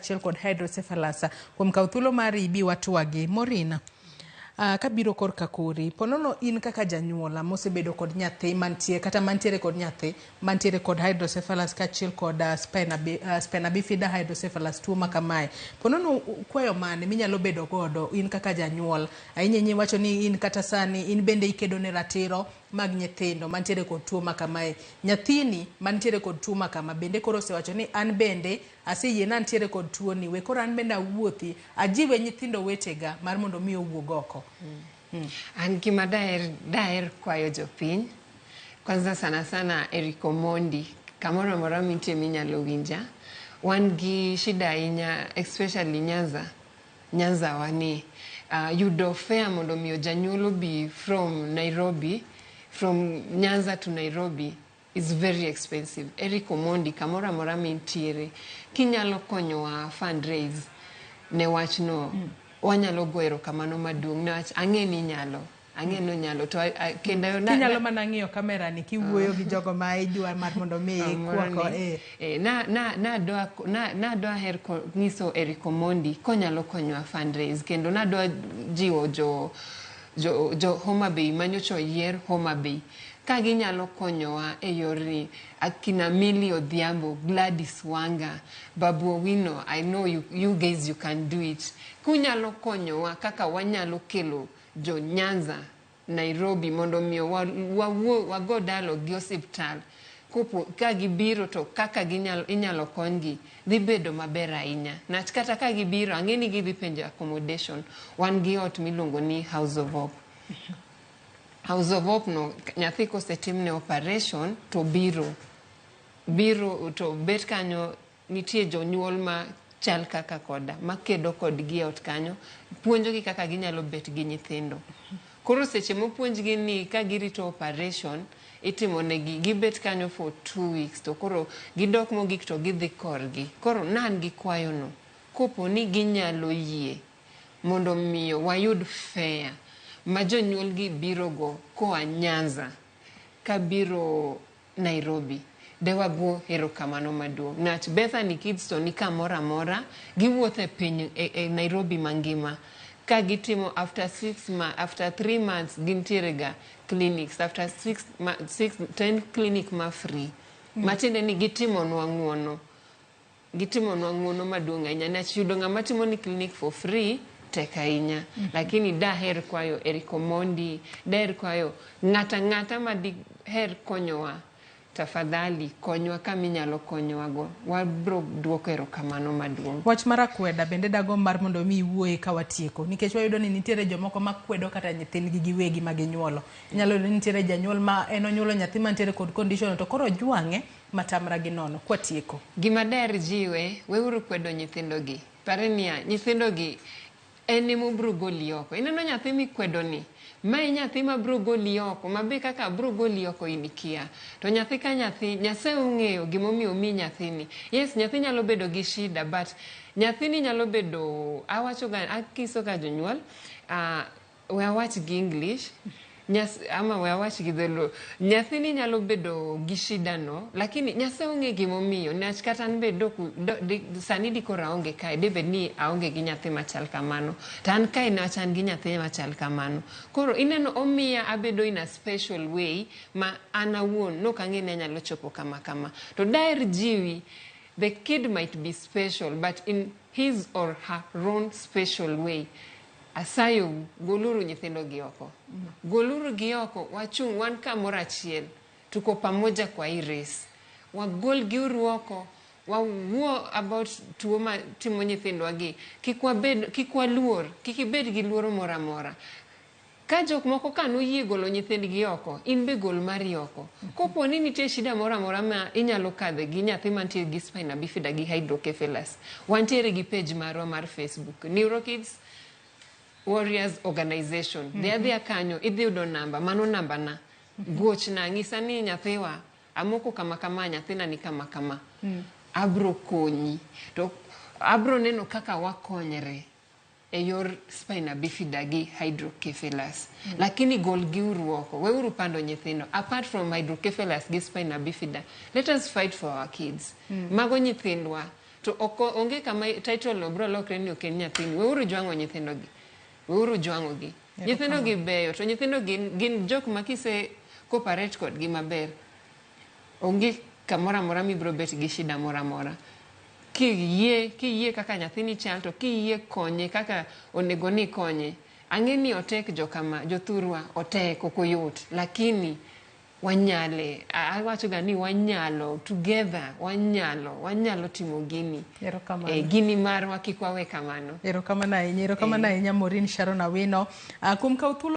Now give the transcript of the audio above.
kaachiel kod hydrocephalus kuom kawo thuolo mari ibi watwagi. Maureen, kabiro korka kori, ponono in kaka janyuola mosebedo kod nyathi mantie kata mantiere kod nyathi mantiere kod hydrocephalus kaachiel kod spina bifida hydrocephalus, tuo ma kamae, ponono kwayo mane minyalo bedo godo in kaka janyuol? Ahinya ahinya iwacho ni in kata sani in bende ikedo ne ratiro mag nyithindo mantiere kod tuo ma kamae. Nyathini mantiere kod tuo ma kama bende koro osewacho ni an bende aseyie ni antiere kod tuo ni, we koro an bende awuothi ajiwe nyithindo wetega mar mondo mi owuog oko. An gima daher kwayo jopiny, kwanza sana sana Eric Omondi, kamoro amora mintie minyalo winja, wan gi shida ahinya, especially Nyanza. Nyanza wa ni yudo fare mondo miyo janyuol obi from Nairobi, from Nyanza to Nairobi is very expensive. Eric Omondi, kamoro amora mintiere, kinyalo konyowa fundraise ne wachno, wanyalo go erokamano maduong' niwach ang'e ni inyalo, ang'e ni onyalo to kendo Kinyalo mana ng'iyo kamera ni kiwuoyo gi jogo ma idwa mar mondo mi ikwako. Na dwa her nyiso Eric Omondi konyalo konyowa fundraise, kendo nadwa jiwo jo Homa Bay manyocha oyier Homa Bay ka ginyalo konyowa e yorni, akina Millie Odhiambo, Gladys Wanga, Babu Owino, I know you guys, you can do it. Kunyalo konyowa kaka wanyalo kelo jo Nyanza Nairobi mondo miyo wawuo, wago dialogue gi osiptal kopo ka gibiro to kaka ginyalo inyalo konygi dhi bedo maber ahinya. Nach kata ka gibiro, ang'e ni gidhi penjo accommodation. Wan gi ot miluongo ni House of Hope. House of Hope no, nyathi kosetimne operation to biro to bet kanyo. Nitie jonyuol ma chal kaka koda makedo kodgi e ot kanyo, puonjogi kaka ginyalo bet gi nyithindo. Koro seche mopuonjgi ni ka girito operation itimo negi, gibet kanyo for 2 weeks to koro gidok mogik to gidhi korgi. Koro nan gi kwayono kopo ni ginyalo yie mondo miyo wayud fare ma jonyuol gi biro go koa Nyanza kabiro Nairobi, de wago erokamano maduong'. Nach Bethany Kids to ni kamoro amora giwuotho e piny e Nairobi mangima ka gitimo after six ma, after 3 months gintiere ga clinics, after six, ma, six, ten clinic ma free. Matiende ni gitimonwa ng'uono, gitimonwa ng'uono maduong' ahinya. Nach yudo ng'ama timo ni clinic for free tek ahinya. Lakini daher kwayo Eric Omondi, daher kwayo ng'ata ng'ata ma diher konyowa, tafadhali konywa kama inyalo konyowago, wabro duoko erokamano maduong'. Wach mar akweda bende dagomb mar mondo mi iwuoye ka watieko, nikech wayudo ni nitiere jomoko makwedo kata nyithindgi giwegi ma ginyuolo. Inyalo yudo ni nitiere janyuol ma en onyuolo nyathi mantiere kod condition to koro ojwang'e matamra gi nono. Kwatieko. Gima daher jiwe, weuru kwedo nyithindogi. Pare niya, nyithindogi en ema obiro goli oko. Ineno nyathi mikwedo ni, mae nyathi ma biro goli oko, ma be kaka biro goli oko in ikia. To nyathi ka nyathi, Nyasaye ong'eyo gimomiyo omiyi nyathini. Yes, nyathi nyalo bedo gi shida, but nyathini nyalo bedo, awacho ga, akiso ga jonyuol, we awach gi English, ama we awach gi dholuo. Nyathini nyalo bedo gi shida no, lakini Nyasaye ong'e gimomiyo. Niwach kata an be dok, sani dikoro aonge kae, debed ni aonge gi nyathi machal kamano. To an kae niwach an gi nyathi machal kamano. Koro ineno omiya abedo in a special way ma an awuon nok ang'e ni anyalo chopo kama kama. To daher jiwi, the kid might be special, but in his or her own special way. Asayou, goluru nyithindo gi oko. Goluru gi oko, wachung' wan kamoro achiel. Tuko pamoja kwa hii race. Wagol giuru oko, wawuo about tuo ma timo nyithindwa gi. Kik wabed, kik waluor, kik ibed gi luoro moro amora. Ka jok moko ka noyie golo nyithindgi oko, in be gol mari oko. Kopo ni nitie shida moro amora ma inyalo kadhe gi nyathi mantie gi spina bifida gi hydrocephalus, wantiere gi page marwa mar Facebook, Neurokids Warriors Organization. Dhi adhiya kanyo, idhi yudo namba, mano namba na. Gochna, ng'isa ni nyathiwa, amoko kama kama, nyathina ni kama kama. Abro konyi. To abro neno kaka wakonyre e yor spina bifida gi hydrocephalus. Lakini gol giuru oko, weuru pando nyithindo. Apart from hydrocephalus gi spina bifida, let us fight for our kids. Mago nyithindwa. To ok onge kama title no bro lokre ni ok en nyathini. Weuru jwang'o nyithindogi. Weuru jwang'ogi. Nyithindogi beyo to nyithindo gin, gin jok ma kise cooperate kodgi maber onge kamoro amora mibiro bet gi shida moro amora. Kiyie, kiyie kaka nyathini chal to kiyie konye kaka onego ni ikonye. Ang'e ni otek jokama, jothurwa otek ok oyot lakini wanyale. Awacho ga ni wanyalo together wanyalo wanyalo timo gini. Erokamano. Eh, gini marwa kik wawe kamano. Erokamano ahinya, erokamano ahinya Maureen Sharon Awino. Kuom kawo thuolo